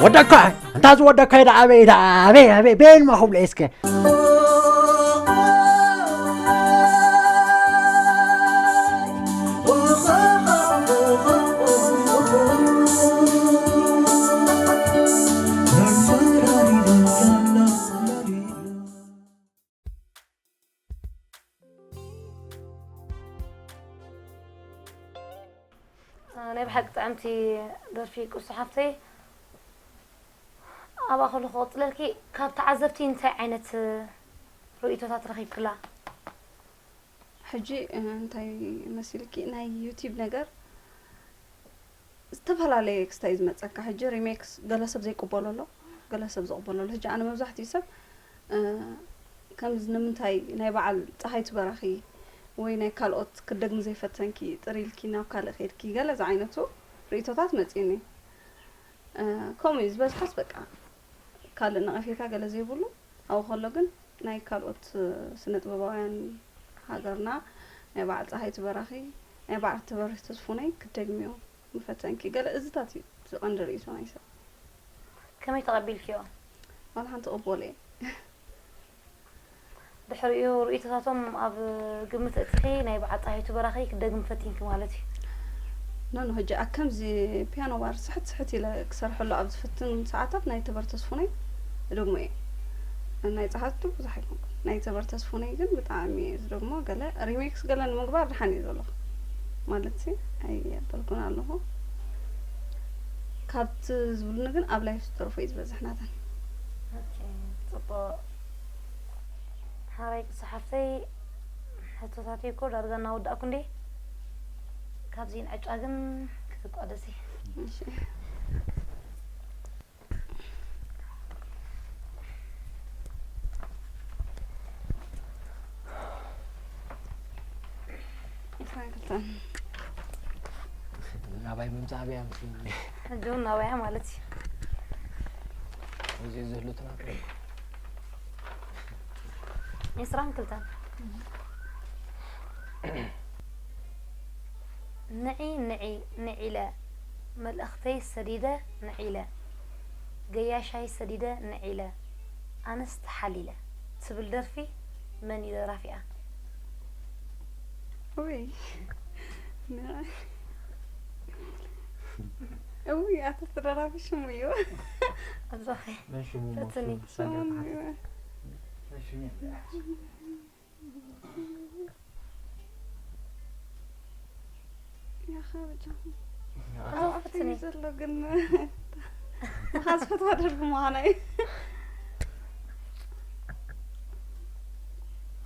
ወደካ እንታዚ ወደካ ኢዳ ኣበይ ኢዳ ኣበይ ኣበይ በይን ማ ክብሎ እስከ ናይ ብሓቂ ጥዕምቲ ደርፊ ቅሱ ሓፍተይ። ኣብኣ ከለኹ ክቕፅለልኪ፣ ካብ ተዓዘብቲ እንታይ ዓይነት ርእይቶታት ረኺብክላ? ሕጂ እንታይ መሲልኪ፣ ናይ ዩቲብ ነገር ዝተፈላለየ ክስታይ ዝመፀካ። ሕጂ ሪሜክስ ገለ ሰብ ዘይቅበሎ ኣሎ፣ ገለ ሰብ ዝቕበሎ ኣሎ። ሕጂ ኣነ መብዛሕትኡ ሰብ ከምዚ ንምንታይ ናይ በዓል ፀሃይቱ በራኺ ወይ ናይ ካልኦት ክትደግሚ ዘይፈተንኪ ጥር ኢልኪ ናብ ካልእ ከይድኪ ገለ ዝዓይነቱ ርእይቶታት መፂኡኒ። ከምኡ እዩ ዝበዝሓስ በቃ ካልእ ነቐፌታ ገለ ዘይብሉ ኣብኡ ከሎ ግን ናይ ካልኦት ስነ ጥበባውያን ሃገርና ናይ በዓል ፀሃይቱ በራኺ ናይ በዓል ተበርህ ተስፉነይ ክትደግምዮ ምፈተንኪ ገለ እዝታት እዩ እቲ ቀንዲ ርእይቶ ናይ ሰብ። ከመይ ተቐቢልክዮ? ዋላ ሓንቲ ቅቦል እየ። ድሕሪኡ ርእይቶታቶም ኣብ ግምት እትኺ ናይ በዓል ጣሂቱ በራኺ ክደግም ፈቲንኪ ማለት እዩ። ኖ ኖ ሕጂ ኣብ ከምዚ ፒያኖ ባር ስሕት ስሕት ኢለ ክሰርሐሉ ኣብ ዝፍትን ሰዓታት ናይ ተበር ተስፉነይ እደግሞ እየ። ናይ ጸሓቱ ብዙሕ ኣይኮንኩን። ናይ ተበር ተስፉነይ ግን ብጣዕሚ እየ ዝደግሞ። ገለ ሪሜክስ ገለ ንምግባር ደሓን እየ ዘለኹ ማለት ኣይበልኩን ኣለኹ። ካብቲ ዝብሉኒ ግን ኣብ ላይፍ ዝተረፎ እዩ ዝበዝሕ ናተን። ኦኬ፣ ጽቡቕ። ሓራይ ቅዱስ ሓፍተይ፣ ሕቶታተይ እኮ ዳርጋ እናወዳእኩ እንዴ። ካብዚ ንዕጫ ግን ክትቋደሲ። እሺ። ናባይ ምምፃእ ኣብያ መስለኒ። ሕጂ እውን ናባያ ማለት እዩ። እዚ ዝህሉትና ዒስራን ክልተን። ንዒ ንዒ ንዒለ፣ መልእኽተይ ሰዲደ ንዒለ፣ ገያሻይ ሰዲደ ንዒለ፣ ኣነስ ተሓሊለ ትብል ደርፊ መን እዩ ደራፊኣ? ውይ እውይ ኣታ ተደራፊ ሽሙ እዩ። ኣብዛኸ መን ሽሙ ፈትኒ። ሽሙ እዩ። ያኻ በጃኹም። ኣብዛኸ ፈትኒ። ኣፍትኒ ዘሎ ግን ምኻዝ ፈትዋ ደርፊ ምዃና እዩ።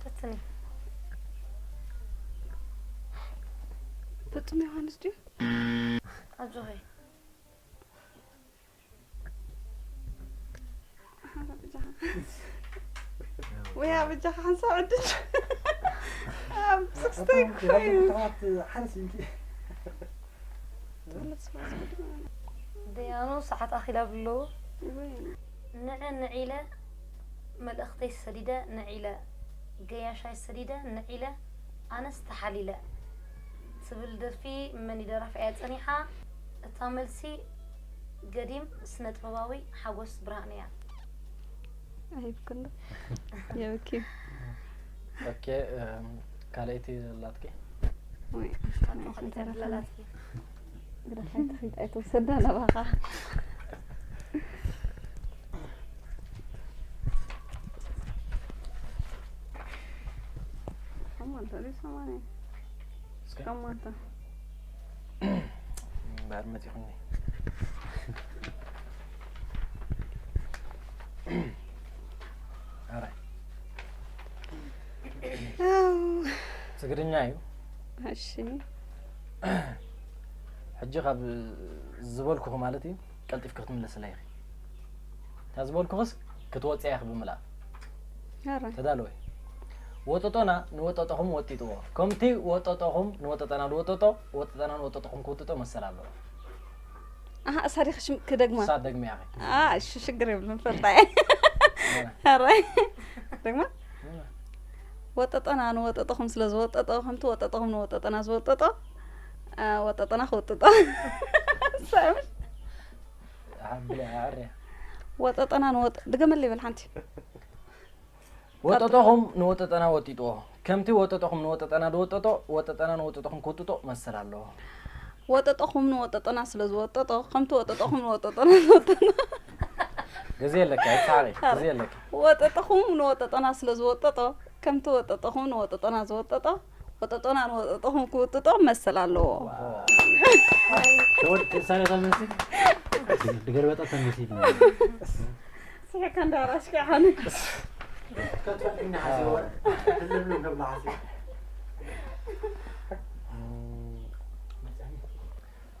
ፈትኒ። ፍጹም ዮሃንስ ድዩ? ኣብዛኸ ወይ ኣበጃኻ ሓንሳብ ዕድል ኣብ ስክስተይ ክኾዩ ደያኑ ሰዓት ኣኺላ ብሎ ንዐ ንዒለ መልእኽተይ ሰዲደ ንዒለ ገያሻይ ሰዲደ ንዒለ ኣነስ ተሓሊለ ትብል ደርፊ መን እዩ ደራፊ እያ ጸኒሓ? እታ መልሲ ገዲም ስነ ጥበባዊ ሓጎስ ብርሃነ እያ። ኣይብክሎ የብኪ ኦኬ ካልኣይቲ ዘላትኪ ወይ ኣላትኪ ግዳፋይ ትኺድ ኣይትውሰዳ ናባኻ ሸሞንተ ድዩ ሰማንያ እስከ ሸሞንተ እምበር መፂኹኒ ኣራይ ትግርኛ እዩ እሺ ሕጂ ካብ ዝበልኩኺ ማለት እዩ ቀልጢፍኪ ክትምልስለይ ኢኺ እታ ዝበልኩኽስ ክትወፅያ ኢኺ ብምልኣት ኧረ ተዳለወ ወጠጦና ንወጠጦኹም ወጢጥዎ ከምቲ ወጠጦኹም ንወጠጠና ዝወጠጦ ወጠጠና ንወጠጦኹም ክውጥጦ መሰል ኣለዎ ኣሃ እሳ ዲኺ ሽም ክደግማ እሳ ደግሚያ ኢኺ አ እሺ ሽግር የብሉን ፈልጣ ኧረ ደግማ ወጠጠና ንወጠጠኹም ስለ ዝወጠጠ ከምቲ ወጠጠኹም ንወጠጠና ዝወጠጦ አ፣ ወጠጠና ክውጥጦ ሳምሽ ኣብል ኣርያ ወጠጠና ንወጥ ድገመለይ በል ሓንቲ። ወጠጦኹም ንወጠጠና ወጢጥዎ። ከምቲ ወጠጦኹም ንወጠጠና ዝወጠጦ፣ ወጠጠና ንወጠጦኹም ክውጥጦ መሰል ኣለዎ። ወጠጠኹም ንወጠጠና ስለ ዝወጠጦ ከምቲ ወጠጠኹም ንወጠጠና ዝወጠጦ። ግዜ ኣለካ፣ ይትሓቂ፣ ግዜ ኣለካ። ወጠጠኹም ንወጠጠና ስለ ዝወጠጦ ከምቲ ወጠጠኹም ንወጠጠና ዝወጠጦ፣ ወጠጦና ንወጠጠኹም ክውጥጦ መሰል ኣለዎ። ተወድ ተሳለ ተመሲ ድገርበጣ ተመሲ ስሕካ እንዳራሽካ ሓነ ከትፈጥኛ ሓሲቦ ህልብልም ከብላ ሓሲቦ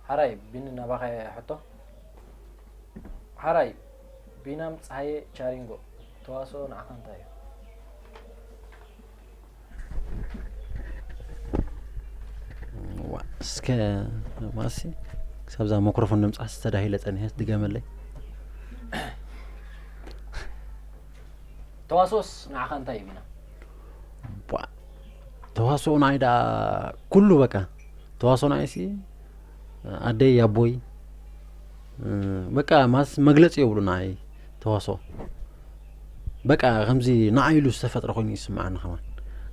ሓራይ ቢኒ ናባኻ ሕቶ። ሓራይ ቢናም ፀሃየ ቻሪንጎ ተዋስኦ ንዓኻ እንታይ እዩ? ዋ እስከ ማሲ ክሳብዛ ማይክሮፎን ንምፃ ዝተዳሂለ ፀኒሐስ ድገመለይ። ተዋስኦስ ንዓኻ እንታይ እዩ ቢና? ቧ ተዋስኦ ንዓይ ደኣ ኩሉ በቃ ተዋስኦ ንዓይሲ ኣደይ ኣቦይ በቃ ማስ መግለፂ የብሉ ንዓይ ተዋስኦ በቃ ከምዚ ንዓይ ኢሉ ዝተፈጥረ ኮይኑ ይስምዓኒ ከማን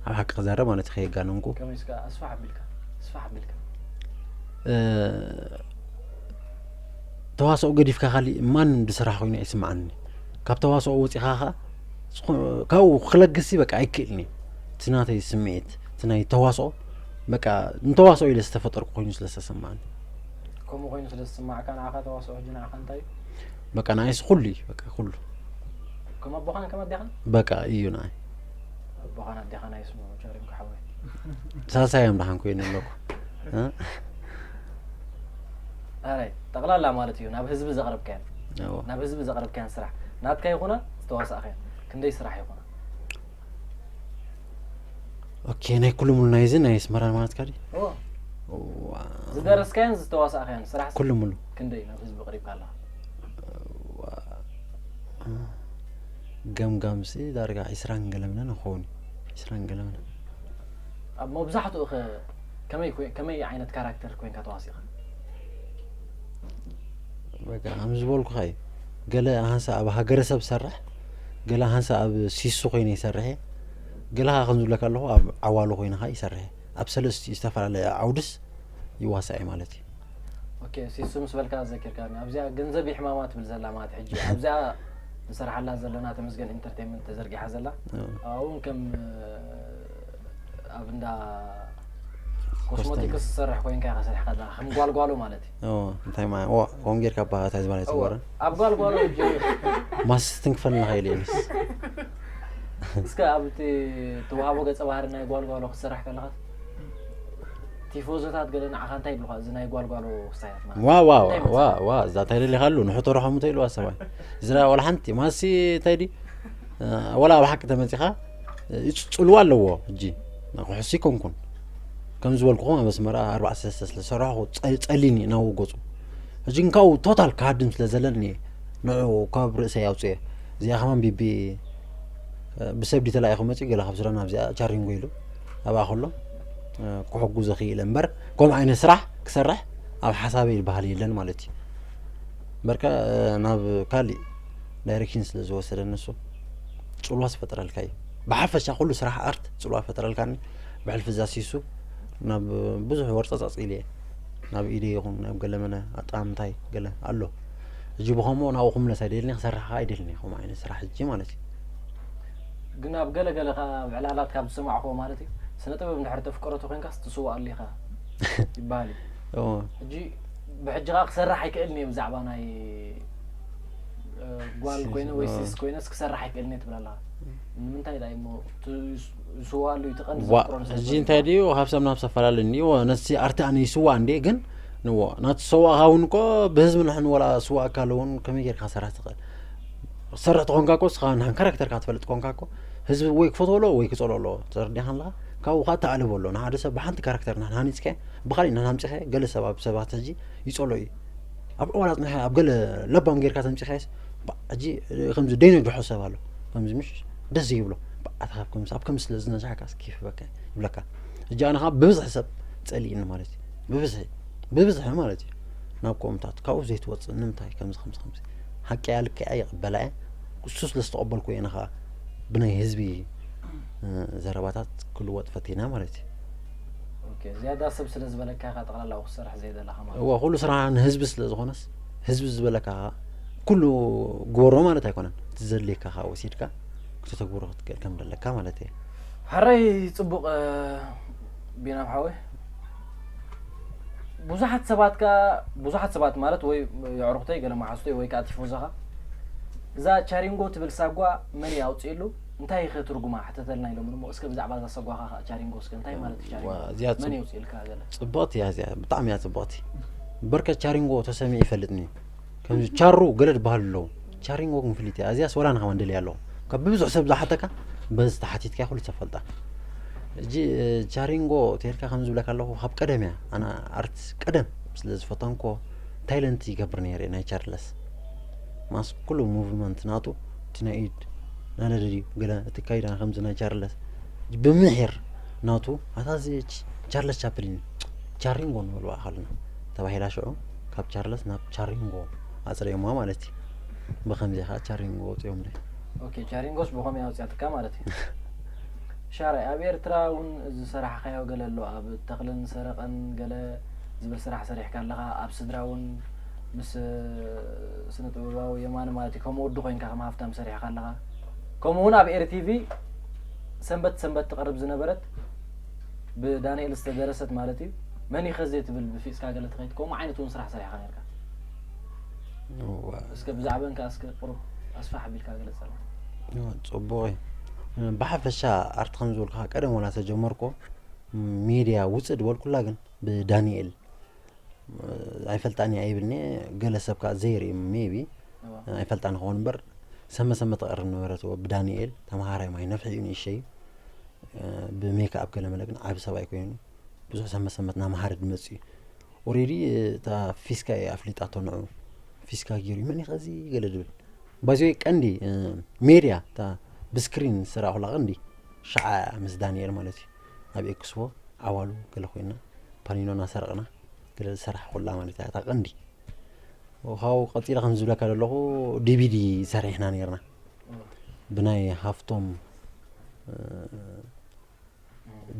ኣብ ሓቂ ክዛረብ ማለት ከየጋነንኩ ከመይ እስከ ኣስፋሕ ኣቢልካ ኣስፋሕ ኣቢልካ ተዋስኦ ገዲፍካ ካሊእ ማንም ዝስራሕ ኮይኑ ኣይስምዓኒ ካብ ተዋስኦ ወፂኻ ኸ ካብኡ ክለግስ በቃ ኣይክእልኒ እቲ ናተይ ስምዒት እቲ ናይ ተዋስኦ በቃ ንተዋስኦ ኢለ ዝተፈጠርኩ ኮይኑ ስለ ዝተሰማዓኒ ከምኡ ኮይኑ ስለ ዝስማዕካ ንዓኻ ተዋስኦ ሕጂ ንዓኻ እንታይ እዩ? በቃ ንዓይስ ኩሉ እዩ በቃ ኩሉ ከም ኣቦኻን ከም ኣዴኻን በቃ እዩ ንዓይ ኣቦኻን ኣዴኻን ኣይስምዑ ቻሪንጎ ሓወይ ሳልሳዮም ደሓን ኮይኑ ኣለኩ እ? ኣራይ ጠቕላላ ማለት እዩ ናብ ህዝቢ ዘቕረብካያን እዎ። ናብ ህዝቢ ዘቕረብካያን ስራሕ ናትካ ይኹና ዝተዋሳእካያን ክንደይ ስራሕ ይኹና ኦኬ ናይ ኩሉ ሙሉ ናይዚ ናይ ኣስመራን ማለትካ ድዩ እዎ ዋ፣ ዝደረስካያን ዝተዋሳእካያን ስራሕ ኩሉ ሙሉ ክንደይ ናብ ህዝቢ ቀሪብካ ኣለኻ ገምጋምሲ ዳርጋ ዒስራን ገለምነ ንኸውን ዒስራን ገለምነ ኣብ መብዛሕትኡ ከ ከመይ ኮይ- ከመይ ዓይነት ካራክተር ኮይንካ ተዋሲእኻ በቃ ከም ዝበልኩኻ እዩ ገለ ሃንሳ ኣብ ሃገረሰብ ሰርሕ ገለ ሃንሳ ኣብ ሲሱ ኮይነ ይሰርሕ እየ ገለ ከዓ ከም ዝብለካ ኣለኹ ኣብ ዓዋሉ ኮይነ ከዓ ይሰርሕ እየ ኣብ ሰለስቲኡ ዝተፈላለየ ዓውድስ ይዋሳእ እየ ማለት እዩ ኦኬ ሲሱ ምስ በልካ ዘኪርካኒ ኣብዚኣ ገንዘብ ይሕማማ ትብል ዘላ ማለት ሕጂ ኣብዚኣ ንሰርሓላ ዘለና ተመስገን ኢንተርቴንመንት ተዘርጊሓ ዘላ ኣብኡ እውን ከም ኣብ እንዳ ኮስሞቲክስ ዝሰርሕ ኮይንካ ኢኻ ሰሪሕካ ዘለኻ ከም ጓልጓሎ ማለት እዩ ኦ እንታይ ማለት ዋ ከምኡ ጌርካ ኣባሃታ ዝባለት እዋ፣ ዝወረ ኣብ ጓልጓሎ ጀሚሩ ማስ ትንክፈልና ኸይል የንስ እስከ ኣብቲ ተዋህቦ ገጸ ባህሪ ናይ ጓልጓሎ ክትሰርሕ ከለኻ ቲፎዞታት ገለ ንዓኻ እንታይ ይብሉኻ እዚ ናይ ጓልጓሎ ክሳያት ማለት ዋ ዋ እንታይ ዋ ይመስለካ? ዋ እዛ እንታይ ደሊኻ ኣሉ ንሕቶ ረኸሙ እንታይ ኢልዋ ሰብኣይ ዝራ ወላ ሓንቲ ማሲ እንታይ ዲ ወላ ኣብ ሓቂ ተመፂኻ ይፅልዋ ኣለዎ ሕጂ ኩሕሲ ይኮንኩን ከም ዝበልኩኹም ኣብ ኣስመራ ኣርባዕተ ሰለስተ ስለ ዝሰራሕኹ ፀ- ፀሊኒ እናወገፁ ሕጂ እንካው ቶታል ክሃድም ስለ ዘለኒ ንዑ ካብ ርእሰይ ኣውፅኤ እዚኣ ከማን ቢቢ ብሰብ ዲ ተላኢኹ መፅኡ ገለ ካብ ሱዳን ኣብዚኣ ቻሪንጎ ኢሉ ኣብኣ ከሎ ክሕጉ ዘኽኢለ እምበር ከምኡ ዓይነት ስራሕ ክሰርሕ ኣብ ሓሳበይ ዝበሃል የለን ማለት እዩ እምበርከ ናብ ካሊእ ዳይሬክሽን ስለ ዝወሰደ ንሱ ፅልዋ ዝፈጥረልካ እዩ ብሓፈሻ ኩሉ ስራሕ ኣርት ፅልዋ ፈጥረልካኒ ብሕልፊ እዛ ሲሱ ናብ ብዙሕ ወርፀፃፅ ኢለ እየ ናብ ኢደ ይኹን ናብ ገለመለ ኣጣምታይ ገለ ኣሎ ሕጂ ብኸምኡ ናብኡ ክምለስ ኣይደልኒ ክሰርሕ ከዓ ኣይደልኒ ከምኡ ዓይነት ስራሕ ሕጂ ማለት እዩ ግን ኣብ ገለ ገለ ከዓ ኣብ ዕላላት ካብ ዝሰማዕክዎ ማለት እዩ ስነ ጥበብ እንድሕር ተፍቀረቶ ኮይንካስ ትስዋእ ኣሊኻ ይበሃል እዩ እዎ። ሕጂ ብሕጂ ከዓ ክሰርሕ ኣይክእልን እየ ብዛዕባ ናይ እ፣ ጓል ሲስ- ኮይነ ወይ እ። ሲስ ኮይነስ ክሰርሕ ኣይክእልን እየ ትብል ኣለኻ ንምንታይ ዳ እሞ ዝስዋኣሉ እዩ ትቐንዲ ዋ ዘፍቅሮም ሰብ እዚ ዘሎ እንታይ ድዩ ሃብሳብ ናብ ሰፈላለ እኒዎ ነቲ ኣርቲ ኣነ ይስዋእ እንዴ ግን ንዎ ናቲ ሰዋእካ እውን እኮ ብህዝቢ ንሕን ወላ ስዋእ ካለ እውን ከመይ ጌርካ ሰራሕ ትኽእል ሰርሕ ትኾንካ እኮ ስኻ ንሓን ካራክተርካ ትፈልጥ ኮንካ እኮ ህዝቢ ወይ ክፈትዎ ኣለዎ ወይ ክፀልኦ ኣለዎ ተረዲኻ ኣለኻ ካብኡ ከዓ ተኣልቦ ኣሎ ንሓደ ሰብ ብሓንቲ ካራክተር ንሕን ሃኒፅካዮ ብካሊእ ንሕን ኣምፂኻዮ ገለ ሰብ ኣብ ሰባት ሕጂ ይፀልኦ እዩ ኣብ ዕዋላ ፅንሐ ኣብ ገለ ለባም ጌርካ ተምፂኻዮስ ባ- ሕጂ ከምዚ ደይነ ጆሖ ሰብ ኣሎ ከምዚ ምሽ ደስ ዘይብሎ ብዓት ካብ ከምዚ ኣብ ከምዚ ስለ ዝነሻሕካ እስኪ ይፍበካ ይብለካ ሕጂ ኣነ ከዓ ብብዝሒ ሰብ ፀሊእኒ ማለት እዩ ብብዝሒ ብብዝሒ ማለት እዩ ናብ ከምኡታት ካብኡ ዘይትወፅእ ንምንታይ ከምዚ ከምዚ ከምዚ ሓቂ እያ ልክዕ እያ ይቕበላ እየ እሱ ስለ ዝተቐበልኩ እየ ንኻ ብናይ ህዝቢ ዘረባታት ክልወጥ ፈቲና ማለት እዩ። ዝያዳ ሰብ ስለ ዝበለካ ኢኻ ጠቕላላ ክሰርሕ ዘይደለኻ ማለት እዋ ኩሉ ስራሕ ንህዝቢ ስለ ዝኾነስ ህዝቢ ዝበለካ ኩሉ ግበሮ ማለት ኣይኮነን። እቲ ዘድልየካ ከዓ ወሲድካ ክተተግብሮ ክትክእል ከም ዘለካ ማለት እየ። ሕራይ ፅቡቕ ቢናም ሓወይ። ብዙሓት ሰባት ከ ብዙሓት ሰባት ማለት ወይ የዕሩኽተይ ገለ መሓዙተይ ወይ ከዓ ቲፎዞኻ እዛ ቻሪንጎ ትብል ሳጓ መን እዩ ኣውፂእሉ እንታይ ከ ትርጉማ ሕተተልና ኢሎም እሞ እስከ ብዛዕባ እዛ ሳጓኻ ከ ቻሪንጎ እስከ እንታይ ማለት እዩ ቻሪንጎ እዚኣ መን እዩ ኣውፂእልካ ገለ ፅብቕቲ እያ እዚኣ ብጣዕሚ እያ ፅብቕቲ። በርከት ቻሪንጎ ተሰሚዑ ይፈልጥኒ ከምዚ ቻሩ ገለ ዝበሃሉ ኣለዉ። ቻሪንጎ ግን ፍልይቲ እያ እዚኣስ ወላ ንኸማ ንደልያ ኣለኹ። ካብ ብብዙሕ ሰብ ዝሓተካ በዚ ተሓቲትካ ኩሉ ተፈልጣ። እጂ ቻሪንጎ ተልካ ከም ዝብለካ ኣለኹ ካብ ቀደም እያ ኣነ ኣርትስ ቀደም ስለ ዝፈተንኮ ታይለንት ይገብር ነይረ ናይ ቻርለስ ማስ ኩሉ ሙቭመንት ናቱ እቲ ናይ ኢድ ናለደ ድዩ ገለ እቲ ካይዳ ከምዚ ናይ ቻርለስ ብምሒር ናቱ ኣታ እዚ ቻርለስ ቻፕሊን ቻሪንጎ ንበልዋ ኣኸልና ተባሂላ ሽዑ ካብ ቻርለስ ናብ ቻሪንጎ ኣፅሪዮማ ማለት እዩ። ብኸምዚ ከዓ ቻሪንጎ ወፂኦም ደ ኦኬ ቻሪንጎስ ብኸምኡ ኣውፅኣትካ ማለት እዩ። ሻራይ ኣብ ኤርትራ እውን ዝሰራሕካዮ ገለ ኣሎ ኣብ ተኽልን ሰረቐን ገለ ዝብል ስራሕ ሰሪሕካ ኣለኻ ኣብ ስድራ እውን ምስ ስነ ጥበባዊ የማነ ማለት እዩ ከም ወዲ ኮይንካ ከም ሃፍታም ሰሪሕካ ኣለኻ ከምኡ እውን ኣብ ኤርቲቪ ሰንበት ሰንበት ትቐርብ ዝነበረት ብዳንኤል ዝተደረሰት ማለት እዩ መን ይኸዜ ትብል ብፊፅካ ገለ ተኸይት ከምኡ ዓይነት እውን ስራሕ ሰሪሕካ ነርካ እስከ ብዛዕበን ከኣ እስከ ቁሩብ ኣስፋሕ ኣቢልካ ገለጸልና። ጽቡቕ እዩ። ብሓፈሻ ኣርት ከም ዝበልኩኻ ቀደም ወላ ተጀመርኮ ሚድያ ውፅእ ድበልኩላ ግን ብዳንኤል ኣይፈልጣን እየ ኣይብልኒ ገለ ሰብ ከዓ ዘይርኢ ሜቢ ኣይፈልጣን ክኸውን እምበር ሰመ ሰመ ተቐርብ ነበረት ብዳንኤል ተምሃራይ ማይ ነፍሒ እዩ ንእሸይ ብሜክኣፕ ገለ መለ ግን ዓቢ ሰብኣይ ኮይኑ ብዙሕ ሰመ ሰመት ናምሃረ ድመፅእ እዩ ኦሬዲ እታ ፊስካ እየ ኣፍሊጣቶ ንዑ ፊስካ ገይሩ መን ከዚ ገለ ድብል ባይዘወይ ቀንዲ ሜድያ እታ ብስክሪን ዝሰራእኩላ ቀንዲ ሸዓ ምስ ዳንኤል ማለት እዩ ኣብ ኤክስፖ ዓዋሉ ገለ ኮይና ፓኒኖ እናሰረቕና ገለ ዝሰራሕኩላ ማለት እያ እታ ቀንዲ ካብኡ ቀፂለ ከም ዝብለካ ዘለኹ ዲቪዲ ሰሪሕና ነርና ብናይ ሃፍቶም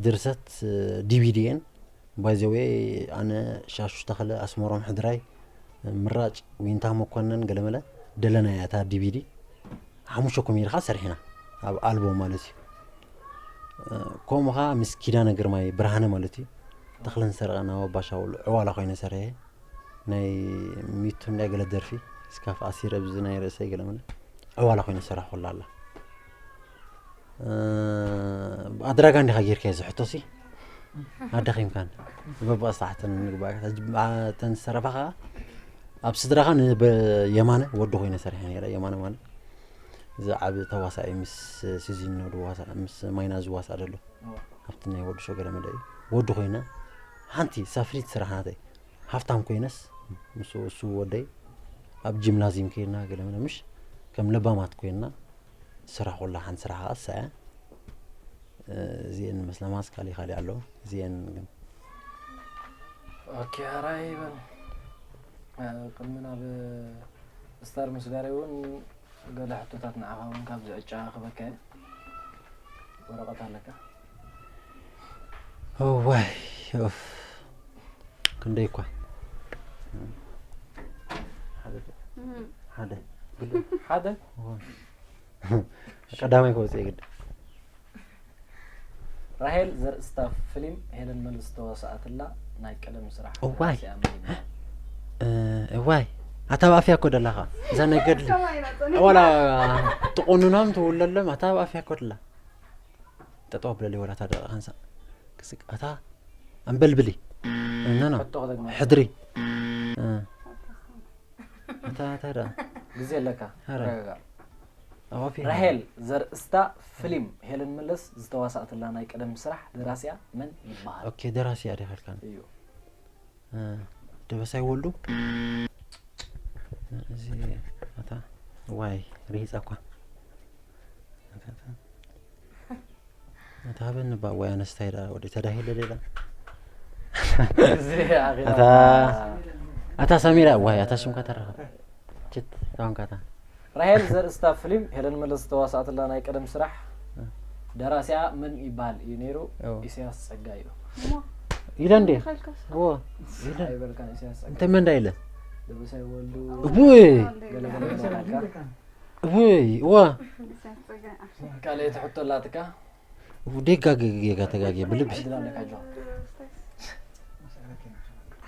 ድርሰት ዲቪዲ እየን ባይዘወይ ኣነ ሻሹ ተኽለ ኣስመሮም ሕድራይ ምራጭ ዊንታ መኮነን ገለመለ ደለናያ እታ ዲቪዲ ሓሙሽተ ኮሜዲ ከዓ ሰሪሕና ኣብ ኣልቦ ማለት እዩ ከምኡ ከዓ ምስ ኪዳነ ግርማይ ብርሃነ ማለት እዩ ተኽለን ሰረቐና ወባሻውሉ ዕዋላ ኮይነ ሰሪሐ ናይ ሚቱ እንዳ ገለ ደርፊ እስካፍ ኣሲረ ብዚ ናይ ርእሰይ ገለመለ ዕዋላ ኮይነ ሰራሕኩላ ኣላ ኣድራጋ እንዲኻ ጌርካዮ ዝሕቶ ሲ ኣዳኺምካን በብቕስታሕተን ንግባእ እተን ዝሰረፋ ከዓ ኣብ ስድራኻ ንየማነ ወዲ ኮይነ ሰሪሐ ነረ የማነ ማለት እዚ ዓብ ተዋሳኢ ምስ ሲዚኖ ድዋሳ ምስ ማይና ዝዋሳ ደሎ ኣብቲ ናይ ወዲ ሸገረ መለ እዩ ወዲ ኮይነ ሓንቲ ሳፍሪት ስራሕ ናተይ ሃፍታም ኮይነስ ምስ እሱ ወደይ ኣብ ጂምናዚም ከይድና ገለ ምሽ ከም ለባማት ኮይንና ስራሕ ኩላ ሓንቲ ስራሕ ከዓ እሳ እያ እዚአን መስለማስ ካሊእ ካሊእ ኣሎ እዚአን ግን ኦኬ ኣራይ ይበል ቅድሚ ናብ ስታር ምስጋር እውን ገለ ሕቶታት ንዓኻ እውን ካብ ዝዕጫ ክበካ ወረቐት ኣለካ እዋይ ኡፍ ክንደይ እኳ ሓደ ሓደ ሓደ ቀዳማይ ከወፅእ ግድ ራሄል ዘርእስታ ፍሊም ሄለን መለስ ዝተዋስኣትላ ናይ ቀደም ስራሕ እዋይ። ደራሲኣ መን ይበሃል? እዋይ ኣታ ኣብ ኣፍያ እኮ ደላኻ እዛ ናይ ገድሊ ዋላ ትቆንኖም ትውለሎም ኣታ ኣብ ኣፍያ እኮ ደላ ጠጠው ብለሊ ወላ እታ ደቂ ሓንሳእ ክስቅ ኣታ ኣንበልብሊ እነኖ ሕቶ ክደግማ ሕድሪ እ፣ እታ እታ ደኣ ግዜ ኣለካ ኧረ። ረጋጋእ። ኣዋፊ ራሄል ዘርእስታ ፍሊም ሄለን መለስ ዝተዋሳእትላ ናይ ቀደም ስራሕ ደራሲኣ መን ይበሃል? ኦኬ ደራሲኣ ዲኻ ኢልካኒ እዩ። ደበሳይ ወልዱ እዚ ኣታ ዋይ ርሂጻ እኳ ኣታ ሃበኒ ባ ዋይ ኣነስታይ ዳ ወዲ ተዳሂለ ሌላ እዚ ኣኺላ ኣታ ኣታ ሰሚራ፣ ዋይ፣ ኣታ ሽምካ ተረኸብ። ችት፣ ታንካታ። ራሄል ዘርእስታ ፍሊም ሄለን መለስ ዝተዋሳኣትላ ናይ ቀደም ስራሕ ደራሲኣ መን ይበሃል እዩ ነይሩ? ኦ። ኢሳያስ ጸጋ እዩ። ኢለ እንዴ? ዎ። ኢለ። ኣይበልካን ኢሳያስ ጸጋ። እንተ መን እንዳይለ? ደበሳይ ወልዱ ውይ። ገለ ገለ ገለ። ውይ። ዋ። ካልኣይቲ ሕቶ ኣላትካ? ደጋገ ጌጋ ተጋገ ብልቢ። ዕድል ኣለካ ጆ።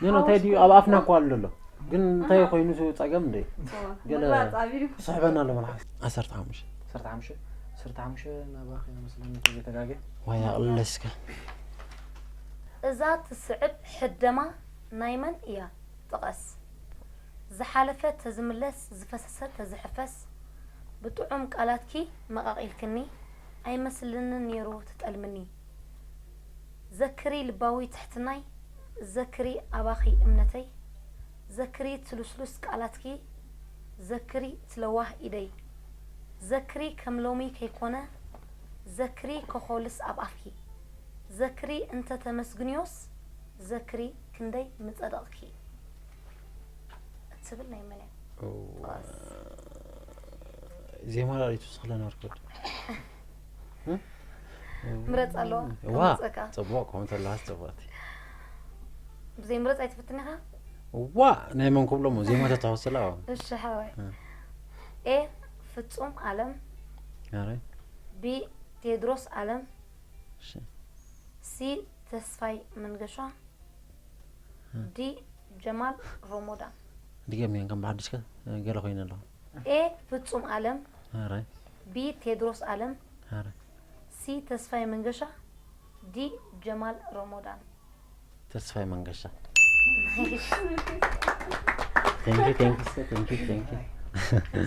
ኖ ኖ፣ እንታይ ድዩ? ኣብ ኣፍና እኮ ኣሎ ኣሎ። ግን እንታይ ኮይኑ ጸገም እንዴ? ገለ ምራጽ ኣቢሉ ስሕበና ኣሎ መልሓስ። ዓሰርተ ሓሙሽተ። ዓሰርተ ሓሙሽተ። ዓሰርተ ሓሙሽተ ናባኺ መስለኒ ተዘይተጋገ። ዋይ ኣቕልለስካ። እዛ ትስዕብ ሕደማ ናይ መን እያ? ጥቐስ። ዝሓለፈ ተዝምለስ ዝፈሰሰ ተዝሕፈስ ብጥዑም ቃላትኪ መቓቒልክኒ ኣይመስልንን ነይሩ ትጠልምኒ። ዘክሪ ልባዊ ትሕትናይ ዘክሪ ኣባኺ እምነተይ ዘክሪ ትልስሉስ ቃላትኪ ዘክሪ ትለዋህ ኢደይ ዘክሪ ከም ሎሚ ከይኮነ ዘክሪ ከኾልስ ኣብ ኣፍኪ ዘክሪ እንተ ተመስግንዮስ ዘክሪ ክንደይ ምጸደቕኪ እትብል ናይ መን እያ? ዜማ ራዲቱ ስኽለ ነርኩድ። ምረጽ ኣለዋ ዋ ከምጸካ ጽቡቕ ከምኡ ተለዋስ ጽቡቕቲ። ብዘይ ምረጽ ኣይትፍትን ኢኻ? ዋ ናይ መን ክብሎሞ ዜማ ተተኸስላ። እሺ ሓወይ እ። ኤ ፍጹም ኣለም ኣረ ቢ ቴድሮስ ኣለም እሺ። ሲ ተስፋይ መንገሻ እ። ዲ ጀማል ሮሞዳን ድገም ከም ብሓድሽከ ገለ ኮይኑ ኣለኹ። ኤ ፍጹም ኣለም ኣረ ቢ ቴድሮስ ኣለም ኣረ ሲ ተስፋይ መንገሻ ዲ ጀማል ሮሞዳን ተስፋይ መንገሻ። Thank you, thank you, sir. Thank you, thank you.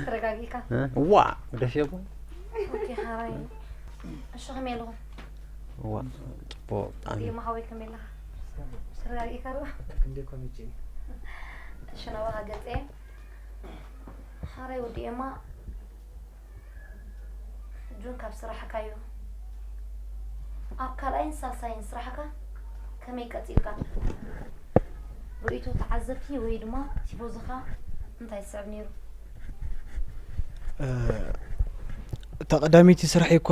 ተረጋጊካ እ? ዋ ግደፍየኩም። ኦኬ ሓራይ እሺ ከመይ ኣለኹም ዋ ጽቡቕ ብጣዕሚ። ዲማ ሓወይ ከመይ ኣለኻ ተረጋጊካ ዶ ክንደይ ኮሚቴ እሺ ናባኻ ገጸ ሓራይ ወዲ ኤማ ጁን ካብ ስራሕካ እዩ ኣብ ካልኣይን ሳልሳይን ስራሕካ ከመይ ቀጺልካ ርእይቶ ተዓዘብቲ ወይ ድማ ቲፎዝኻ እንታይ ዝስዕብ ነይሩ እታ ቀዳመይቲ ስራሐይ እኳ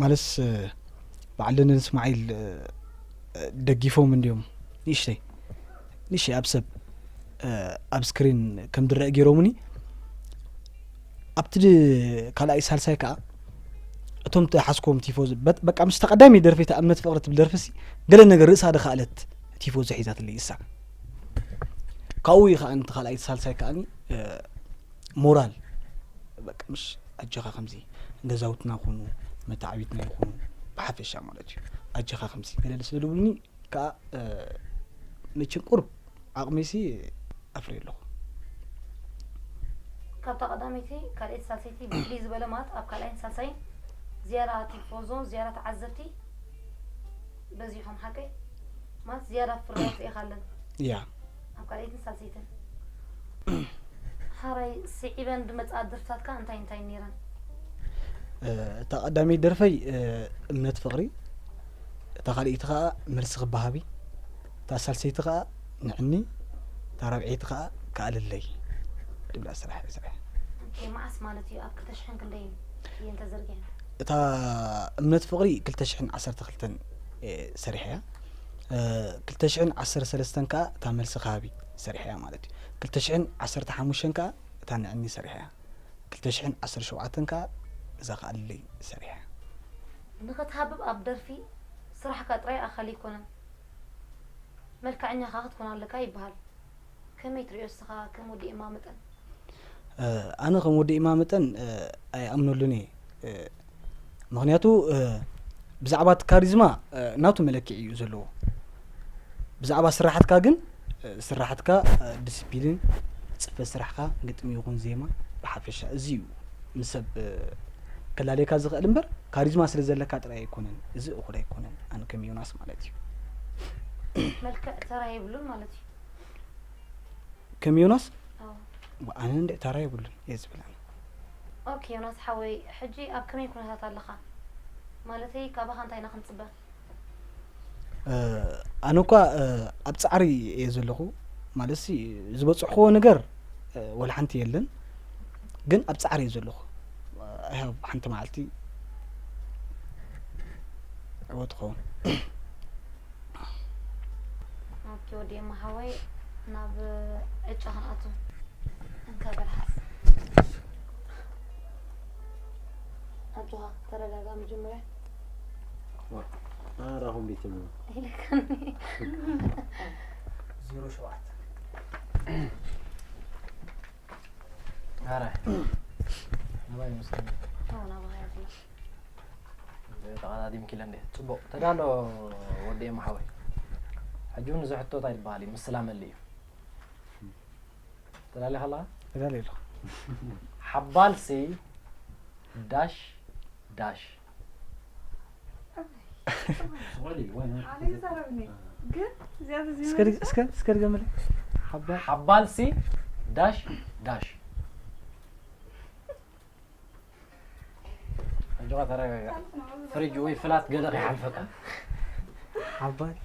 ማለስ በዓል ደን እስማዒል ደጊፎም እንዲዮም ንእሽተይ ንእሽተይ ኣብ ሰብ ኣብ ስክሪን ከም ድረአ ገይሮምኒ ኣብቲ ካልኣይ ሳልሳይ ከዓ እቶም ተሓስኮም ቲፎ በቃ ምስ ተቀዳሚ ደርፊ እታ እምነት ፍቅሪ ትብል ደርፊ ገለ ነገር ርእሳ ድካኣለት ቲፎ ዝሒዛትለይ እሳ ካብኡ እዩ ከዓ እቲ ካልኣይ ሳልሳይ ከዓ ሞራል በቃ ምሽ ኣጀኻ ከምዚ ገዛውትና ይኹኑ መታዕቢትና ይኹኑ ብሓፈሻ ማለት እዩ ኣጀኻ ከምዚ ገለለ ስለ ድብሉኒ ከዓ መቸም ቁርብ ዓቕመይሲ ኣፍርየ ኣለኹ ካብታ ቀዳመይቲ ካልኣይቲ ሳልሰይቲ ብፍልይ ዝበለ ማለት ኣብ ካልኣይን ሳልሳይን ዝያዳ ቲፎዞ ዝያዳ ተዓዘብቲ በዚሖም ሓቀይ ማለት ዝያዳ ፍርያት ርኢኻለን ያ ኣብ ካልኣይትን ሳልሰይትን ሓራይ ስዒበን ድመፅኣ ደርፍታትካ እንታይ እንታይ ነይረን እታ ቀዳመይቲ ደርፈይ እምነት ፍቕሪ እታ ካልኣይቲ ከዓ መልሲ ክበሃቢ እታ ሳልሰይቲ ከዓ ንዕኒ እታ ራብዐይቲ ከዓ ክኣልለይ ድብላ ስራሕ እየ ስራሕ ኦኬ፣ መዓስ ማለት እዩ ኣብ ክልተ ሽሕን ክንደይን እየን ተዘርጊሐን እታ እምነት ፍቕሪ ክልተ ሽሕን ዓሰርተ ክልተን እየ ሰሪሐያ ክልተ ሽሕን ዓሰርተ ሰለስተን ከዓ እታ መልሲ ክሃቢ ሰሪሐያ ማለት እዩ ክልተ ሽሕን ዓሰርተ ሓሙሽተን ከዓ እታ ንዕኒ ሰሪሐያ ክልተ ሽሕን ዓሰርተ ሸውዓተን ከዓ እዛ ክኣልለይ ሰሪሐያ ንኽትሃብብ ኣብ ደርፊ ስራሕካ ጥራይ ኣኻሊ ኣይኮነን መልክዐኛ ኸዓ ክትኮን ኣለካ ይበሃል ከመይ ትሪኦ እስኻ ከም ወዲ ኤማ መጠን ኣነ ከም ወዲ ኤማ መጠን ኣይኣምነሉን እየ ምክንያቱ ብዛዕባ እቲ ካሪዝማ ናቱ መለክዒ እዩ ዘለዎ ብዛዕባ ስራሕትካ ግን ስራሕትካ ዲስፕሊን ፅፈት ስራሕካ ግጥሚ ይኹን ዜማ ብሓፈሻ እዚ እዩ ንሰብ ከላለየካ ዝኽእል እምበር ካሪዝማ ስለ ዘለካ ጥራይ ኣይኮነን እዚ እኹል ኣይኮነን ኣነ ከም ዮናስ ማለት እዩ መልክዕ ተራ የብሉን ማለት እዩ ከም ዮናስ ኣዎ። ኣነ እንደ ተራ የብሉን እየ ዝብል ኣነ ኦኬ ዮናስ ሓወይ ሕጂ ኣብ ከመይ ኩነታት ኣለኻ ማለተይ ካባኻ እንታይ ኢና ክንፅበ ኣነ እኳ ኣብ ፃዕሪ እየ ዘለኹ ማለት ሲ ዝበፅሕዎ ነገር፣ እ፣ ወላ ሓንቲ የለን። ግን ኣብ ፃዕሪ እየ ዘለኹ። I have ሓንቲ መዓልቲ ዕወት ኸውን። ኦኬ፣ ወዲ ኤማ ሓወይ፣ ናብ ዕጫ ክንኣቱ። እንካ በል ሓዝ። ኣጆኻ፣ ተረጋጋ መጀመርያ። ኣራኹም ቤት ነው። ኢለካኒ። ዜሮ ሸውዓተ። ኣረ፣ ናባይ ይመስለኒ። ቻው፣ ናባኻ ይኹን። ተቐዳዲምኪ ኢለ እንዴ? ጽቡቕ። ተዳሎ ወዲ ኤማ ሓወይ። ሕጂ እውን እዚ ሕቶ እንታይ ይበሃል እዩ? ምስላ መሊ እዩ። ተዳሊኻ ኣለኻ? ተዳልየ ኣለኹ። ሓባልሲ ዳሽ ዳሽ። ኣነ ይዛረብኒ ግን እዚኣ ተዝዩ እስከ ድግ- እስከ እስከ ድገምልኝ። ሓባል ሓባልሲ ዳሽ ዳሽ። ኣጆኻ ተረጋጋ። ፍሪጅ ወይ ፍላት ገለ ከይሓልፈካ። ሓባል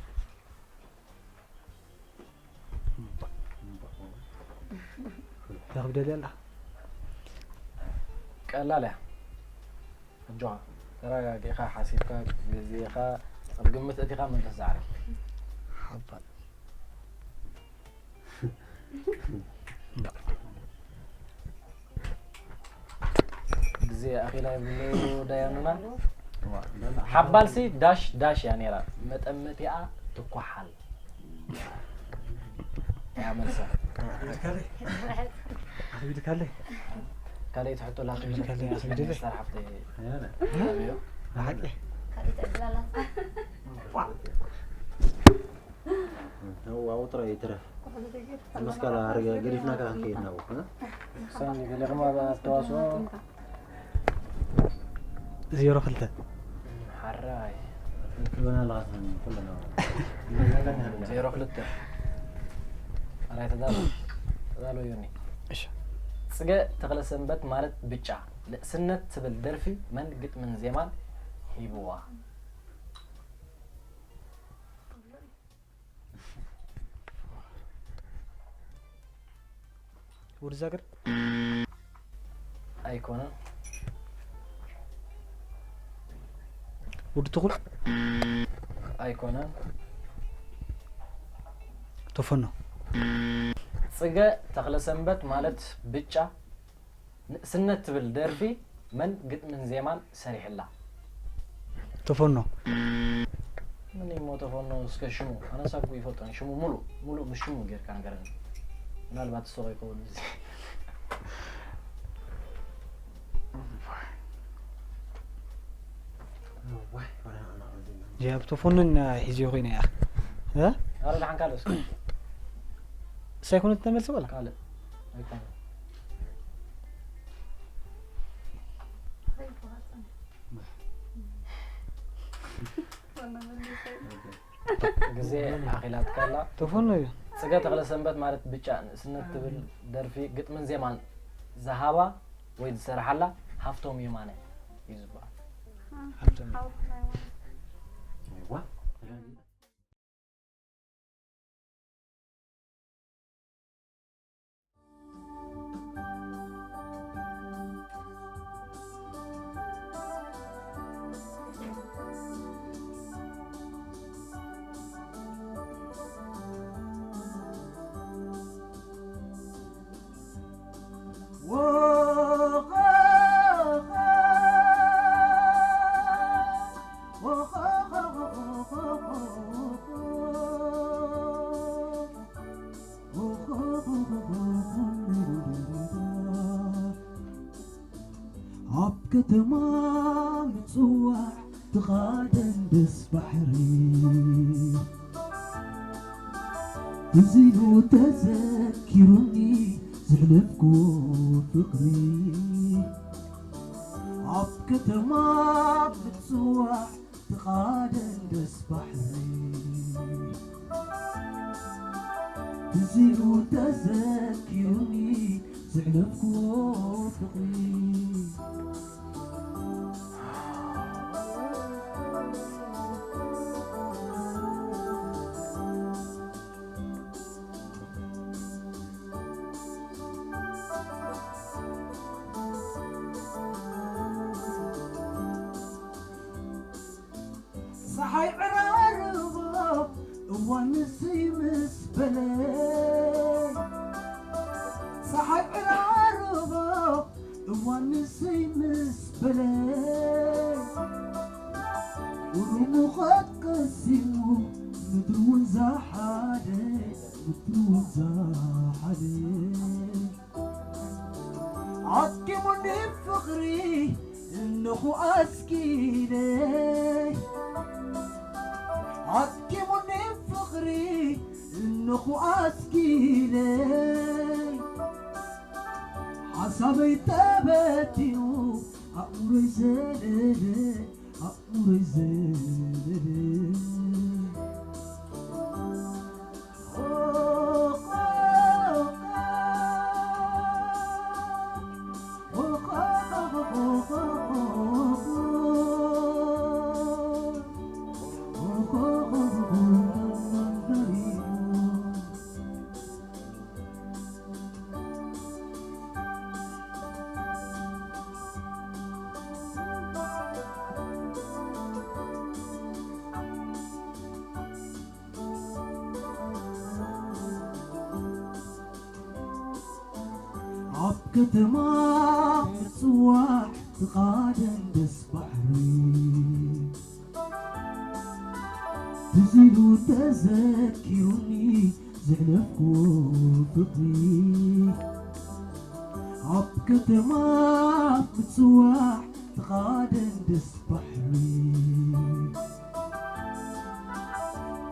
ተኽብደልያ ኣላ። ቀላል እያ። ኣጆኻ ተረጋጊእኻ ሓሲብካ ግዜኻ ኣብ ግምት እቲኻ መልስ ዛዕሪ። ሓባል ግዜ ኣኺላ ይብሉ ዳያኑና። ሓባልሲ ዳሽ ዳሽ እያ ነይራ፣ መጠመቲኣ ትኳሓል እያ መልሳ። ኣኽቢድካለይ። ኣኽቢድካለይ። ካልኣይ ትሕቶ ላኪ ኣኽቢድካለይ፣ ኣኽቢድለይ። ሰር ሓፍተይ ብሓቂ ካልእ ዕድል ኣላትካ። ዋው ጥራይ ይትረፍ። መስቀል ኣርገ ገዲፍናካ ክንከይድ ናብኡ። እ? ሳኒ ገለኹም ኣብ ኣስተዋፅኦ ዜሮ ክልተ። ሓራይ ክብና ኣለካ ኩለና። ዜሮ ክልተ። ኣራይ ተዳሎ ተዳሎ ዮኒ። እሺ። ጽገ ተኽለሰንበት ማለት ብጫ ንእስነት ትብል ደርፊ መን ግጥምን ዜማን ሂብዋ? ውድ ዛግር ኣይኮነን። ውድ ትኹል ኣይኮነን። ተፈኖ ጽገ ተኽለሰንበት ማለት ብጫ ንእስነት ትብል ደርፊ መን ግጥምን ዜማን ሰሪሕላ? ተፈኖ ምን እሞ ተፈኖ እስከ ሽሙ ኣነሳ እኮ ይፈልጦን ሽሙ ሙሉ ሙሉ ምስ ሽሙ ጌርካ ነገረኒ። ምናልባት እሱ ይኸውን እዚ ያ ብተፈኖን ሒዝዮ ኮይነ እያ እ ኣረ ደሓን ካልእ እስከ ሳይኮነት ተመልሲ በላ ካልእ ኣይኮነን። ግዜ ኣኺላትካ ኣላ። ተፈኖ እዩ ጽገ ተኽለሰንበት ማለት ብጫ ንእስነት ትብል ደርፊ ግጥምን ዜማን ዝሃባ ወይ ዝሰርሓላ ሃፍቶም የማነ እዩ ዝበሃል። ሃብቶም እዋ። ኣብ ከተማ ምጽዋዕ ትኻደን ደስ ባሕሪ ትዚሉ ተዘኪሩኒ ዝሕለፍኩ ፍቕሪ ኣብ ከተማ ምጽዋዕ ትኻደን ደስ ባሕሪ ትዚሉ ተዘኪሩኒ ዘሕለፍኩዎ ፍቕሪ ሓልፍ ዓቂሙኒ ፍቕሪ እንኹ ኣስኪለ ዓቂሙኒ ፍቕሪ እንኹ ኣስኪለ ሓሳበይ ተበቲኑ ኣእምሮይ ዘለለ ኣእምሮይ ዘለለ ኣብ ከተማ ምጽዋዕ ፍቓደን ደስ ባሕሪ ትዝ ኢሉ ተዘኪሩኒ ዘሕለፍኩ ፍቕሪ ኣብ ከተማ ምጽዋዕ ፍቓደን ደስ ባሕሪ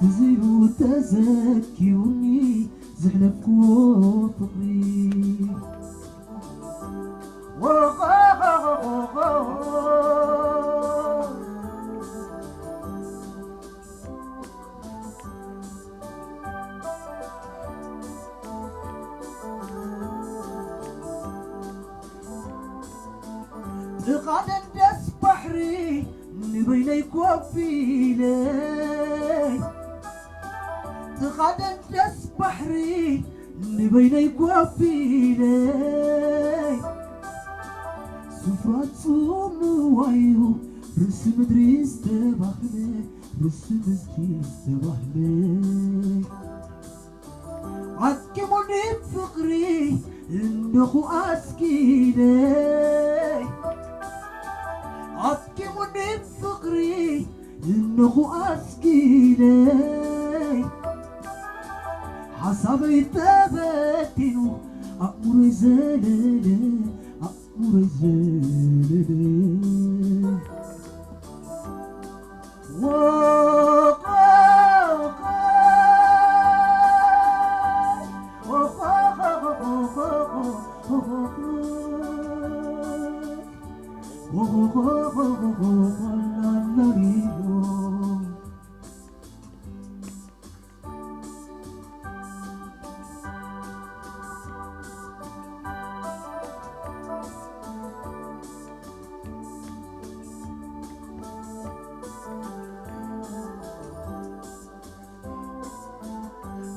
ትዝ ኢሉ ተዘኪሩኒ ዘሕለፍኩዎ ፍቕሪ ጥቓ ደንደስ ባሕሪ ንበይነይ ኮፍ ኢለ ጥቓ ደንደስ ባሕሪ ንበይነይ ኮፍ ኢለ ስፍራ ጽምዋ እዩ ርእሲ ምድሪ ዝተባህለ ርእሲ ምድሪ ዝተባህለ ዓቂሙኒ ፍቕሪ እንኹ ኣስኪለ ዓቂሙኒ ፍቕሪ እንኹ ኣስኪለ ሓሳበይ ተበቲኑ ኣእምሮይ ዘለለ ኣእምሮይ ዘለለ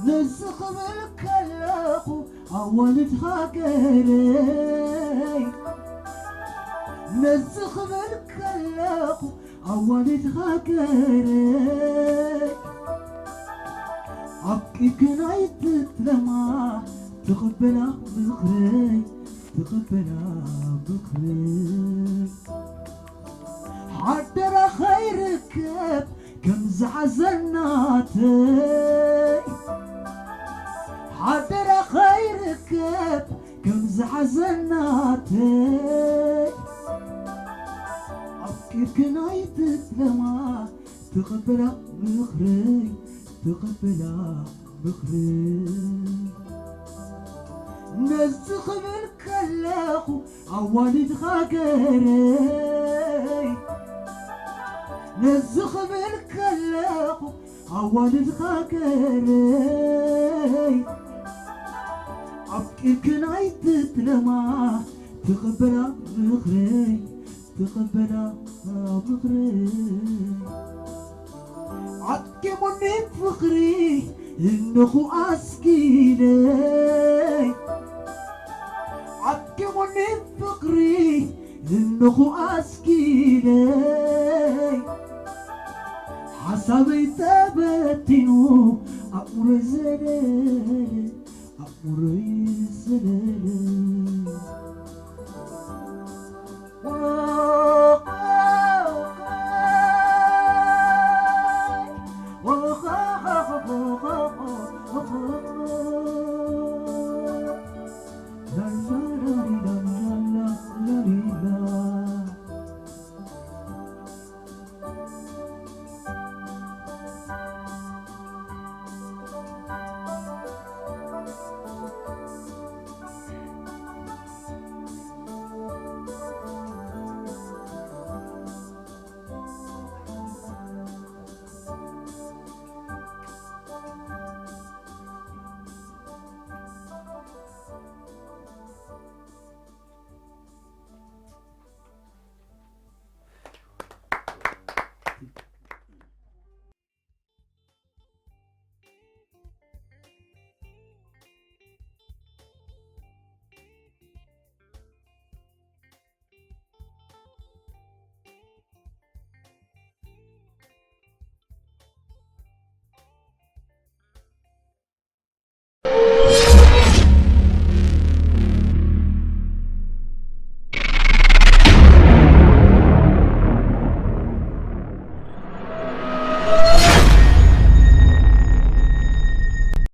ነዚ ክብል ከለኹ ኣዋልድ ሃገረይ ነዚ ክብል ከለኹ ኣዋልድ ሃገረይ ኣብ ቂርክን ኣይትጥለማ ትቕበላ ምኽረይ ትቕበላ ምኽረይ ሓደራ ኸይርከብ ከም ዝሓዘናተይ ሓደራ ኸይርከብ ከም ዝሓዘናተይ ኣብ ቂርክን ኣይትጥለማ ትቕበላ ምኽረይ ትቕበላ ምኽረይ ነዚ ክብል ከለኹ ኣዋልድ ሃገረይ ነዚ ክብል ከለኹ ኣዋልድ ሃገረይ ኣብ ቂርክን ኣይትጥለማ ትቕበላ ምኽረይ ትቕበላ ምኽረይ ዓቂሙኒ ፍቕሪ እንኹ ኣስኪለ ዓቂሙኒ ፍቕሪ እንኹ ኣስኪለ ሓሳበይ ተበቲኑ ኣእምሮይ ዘለለ